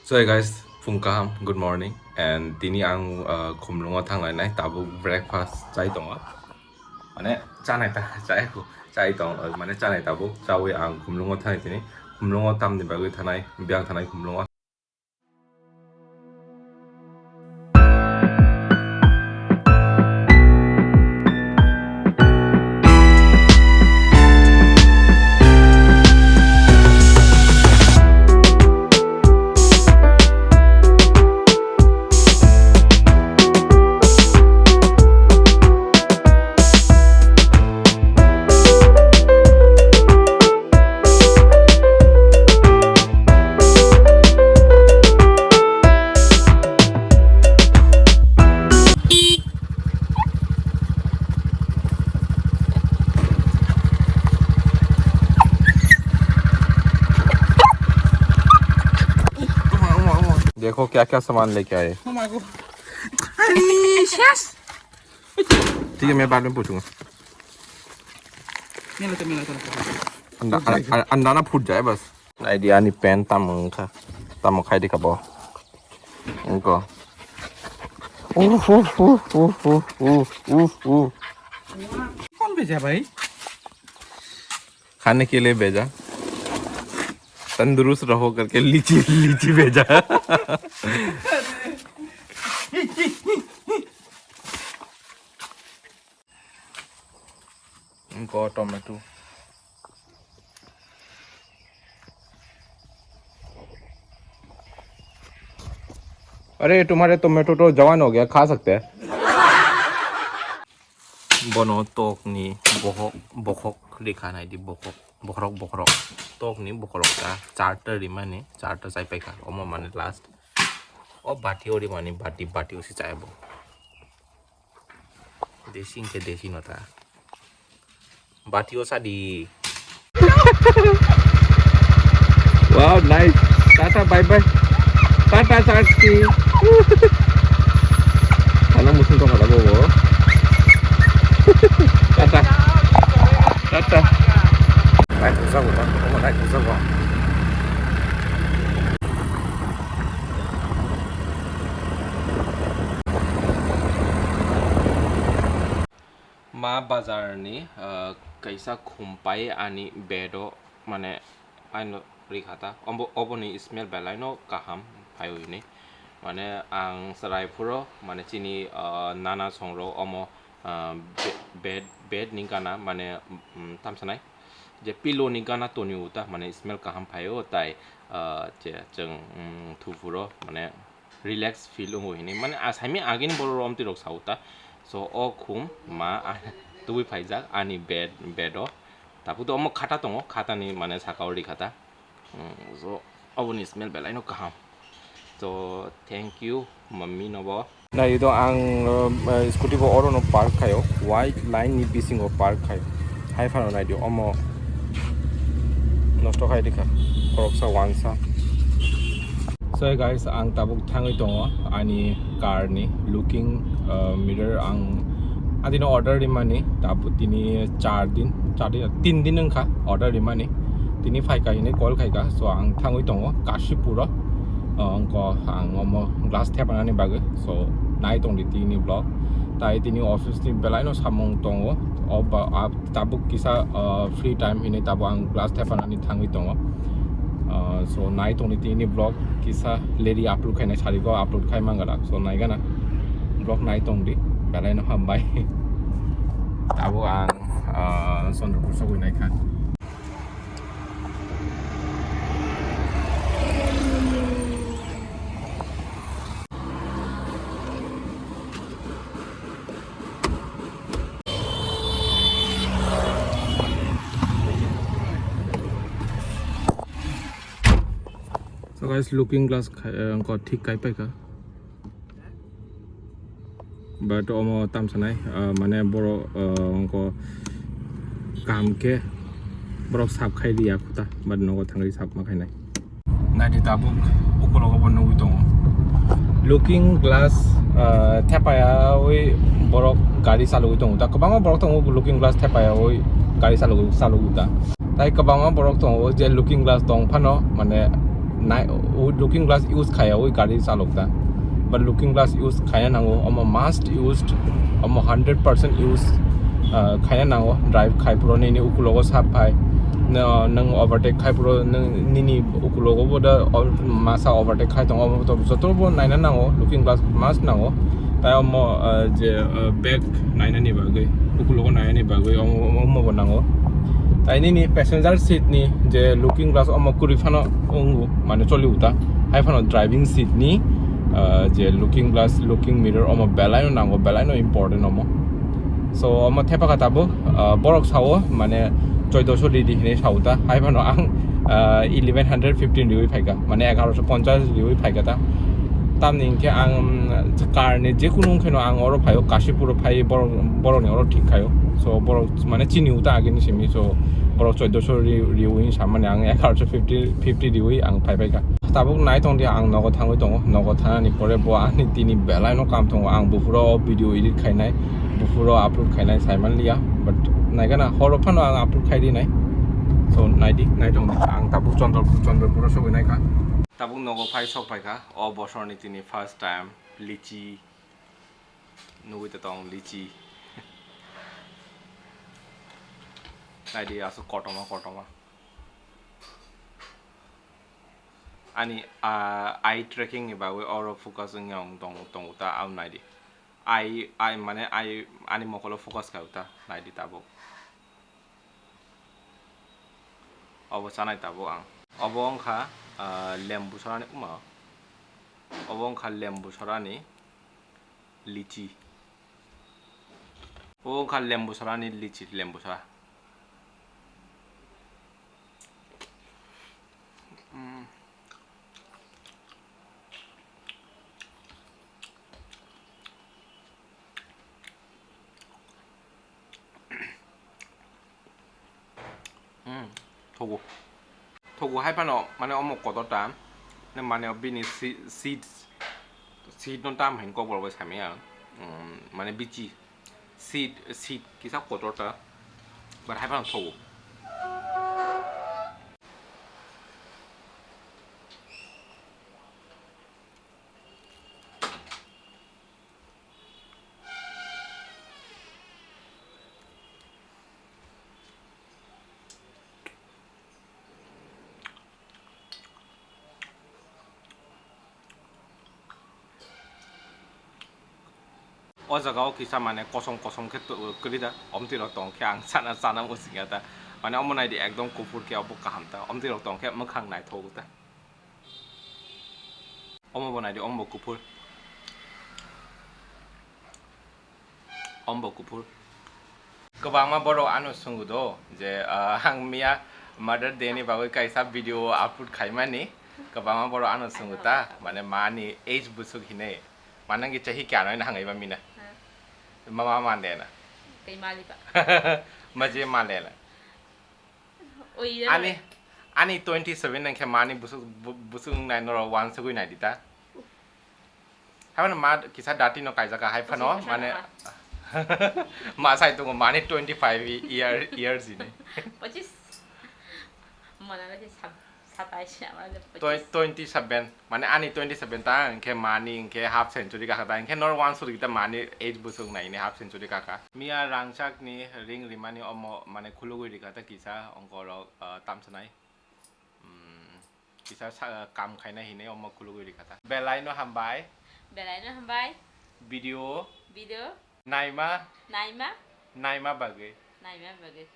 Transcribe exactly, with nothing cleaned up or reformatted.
So hey guys, phung kaham, good morning, and tini ang uh, khumlungo thanglainai, tabuk breakfast chai tongo, mane chanai ta chai ko chai tong, uh, mane chanai tabuk chawi ang khumlungo thanai tini, khumlungo tamni bagwi thanai, biyang thanai khumlungo. देखो क्या क्या सामान लेके आए। Oh my God. अरे, शेष। ठीक है, मैं बाद में पूछूंगा। मेला तो, मेला तो। अंडा, अंडा, अंडा ना फूट जाए बस। Nai di ani pen tamo wngkha. Tamo khai di kha bo. Wngkha. Uff, uff, uff. कौन भेजा भाई? खाने के लिए भेजा। तंदुरुस्त रहो करके लीची, लीची भेजा। Wngkha tomato. अरे, तुम्हारे टोमेटो तो जवान हो गया, खा सकते हैं। Bono tokni bokhok, bokhok rikha nai di, bokhok, bokhorok, bokhorok. Tokni bokhorok ta, charta rimani, charta chai paikha. Omo mane last. O bati o rimani, bati, bati o si chai bo. Desi hwnkhe desi no ta. Bati o sadi. Wow, nice. Tata, bye bye. Tata, Sakti. Ano musim kau kata bobo. Tata. Tata. Naik usah, naik usah. Ma bazarni, ah, kaisa khumpai ani bed o, mane, aino rikha ta. Obo, oboni smell belai no kaham phaio hini. Mane, ang chwrai phuro, mane, chini, ah, nana songrok omo, ah, be-, bed, bed ni gana, mane, mm, tamsanai. Je pillow ni gana toni uta, mane, smell kaham phaio, tai, ah, je chwng, mm, thuphuro, mane, relax feel wngo hini. Mane, asaimi agini borok romtwi rok sa uta. So, o khum ma, a, tubui phaijak ani bed, bed o. Tabuk to omo khata tongo, khata ni mane saka o rikha ta. Mm, so, oboni smell belai no kaham. So, thank you, mummy no bo. Na, ido ang, uh, scooty bo oro no park khayo, white line ni bisingo park khayo. Hai phano nai di, omo nosto khai di kha, khoroksa wansa. So guys, ang tabuk thangwi tongo ani car ni looking, uh, mirror ang adino order rimani, tabuk tini char din, char din, tin din wngkha order rimani. Tini phaikha hini call khaikha, so ang thangwi tongo Kashipur o, uh, wngkha ang omo glass thepanani bagwi, so nai tongdi tini vlog. Tai tini office ni belai no samung tongo, o ba, a, tabuk kisa, uh, free time hini tabuk ang glass thepanani thangwi tongo. Uh, so nai tongdi tini vlog kisa leri upload khainai sariko upload khai mangala, so nai gana vlog nai tongdi belai no hambai. Tabuk ang, uh, Chandrapur sogwi naikha. So guys, looking glass khai, eh, wngkha thik kai paikha. But omo tamsanai, ah, mane boro, ah, wngkha kaham khe borok sap khai riya khuta, but nogo thangwi sap ma khainai. Naidi tabuk ukulogo bo nugwi tongo. Looking glass, ah, thepayawi borok gari chalogwi tongo. Da kwbangma borok tongo looking glass thepayawi gari chalogwi, chalogwi da. Tai kwbangma borok tongo je looking glass tong phano mane Nai, o looking glass use khaya oi gari chalok da. But looking glass use khaina nango, omo must used, omo hundred percent use, ah, khaina nango. Drive khai puro nini ukulogo sap phai. No, nang overtake khai puro nang nini ukulogo bo da o-, masa overtake khai tongo, omo to joto bo naina nango, looking glass must nango. Tai omo, ah, je, ah, back nainani bagwi, ukulogo nainani bagwi omo, omo, omo bo nango. Tai nini passenger seat ni je looking glass omo kwrwi phano wngo, mane choli uta. Hai phano driving seat ni, ah, je looking glass, looking mirror omo belai no nango, belai no important omo. So omo thepa kha tabuk, ah, borok sao mane choidoso ridi hinwi sao ta. Hai phano ang, ah, eleven hundred fifteen riwi phaikha, mane egaroso ponchas riwi phaikha ta. Tamni hinkhe ang, um, car ni jekunu wngkheno ang oro phaio, Kashipur o phai borok, borokni oro thik khaio. So borok mane chini uta agini simi, so borok choidoso ri-, riwi samani ang egaroso fifty, fifty riwi ang phai phaikha. Tabuk nai tong di, ang nogo thangwi tongo, nogo thanani pore bo ani tini belai no kam tongo, ang buphuro o video edit khainai, buphuro upload khainai saiman liya, but naikha na horo phano ang upload khai di nai. So nai di, nai tong di, ang tabuk Chandrapur, Chandrapur o sogwi naikha. Tabuk nogo phai sok phaikha, o bosorni tini first time lichi nugwi tong, lichi. Nai di aswk kotorma kotorma. Ani, ah, eye tracking ni bagwi oro focus wngya wng tong, tongo ta, ang nai di. Eye, eye mane eye, ani mokolo focus khaio ta, nai di tabuk. Obo chanai tabuk ang. Obo wngkha, ah, lembu sorani, uma. Obo wngkha lembu sorani lichi. Obo wngkha lembu sorani lichi, lembu sora. Mm. Hmm, thogo. Thogo hai phano, mane omo kotor ta, ne mane bini si-, seeds, seed no tam hin kokborok bai samya, hmm, mane bichi, seed, seed kisa kotor ta, but hai phano thogo. O jaga o kisa mane kosom kosom khe to-, kwrwi da, omtwi rok tong khe ang sana sana muchung ya ta, mane omo nai di ekdom kuphur khe obo kaham ta, omtwi rok tong khe mwkhang naithok ta. Omo bo nai di, omo bo kuphur. Omo bo kuphur. Kwbangma borok ano swngo do je, ah, ang miya Mother Day ni bagwi kaisa video upload khaimani. Kwbangma borok ano swngo ta, mane mani age bwswk hinwi. Manang ki chahi kya no hangaiba mina. Hmm. Mama mande na. Kay mali ba. Maje mande na. Oi, ani, ani twenty seven nang khe mani busuk, bu-, busuk nai norok wansugwi nai di ta. Hai phano ma kisa dati no kaijak hai phano, mane ma sai tongo mani twenty five year, year jini. Pachis. Mana lagi sab-, satais, ama lagi pachis. Twenty seven. Mane ani twenty seven ta, hwnkhe mani hwnkhe half century kakha ta, hwnkhe nor wansuri ta mani age bwswk nai hwnwi half century kakha. Miya rangchakni ring rimani omo mane khulugwi rikha ta kisa ongkorok, ah, tamsanai. Hmm, kisa sa-, kam khaina hinwi omo khulugwi rikha ta. Belai no hambai. Belai no hambai. Video. Video. Naima. Naima. Naima bagwi. Naima bagwi.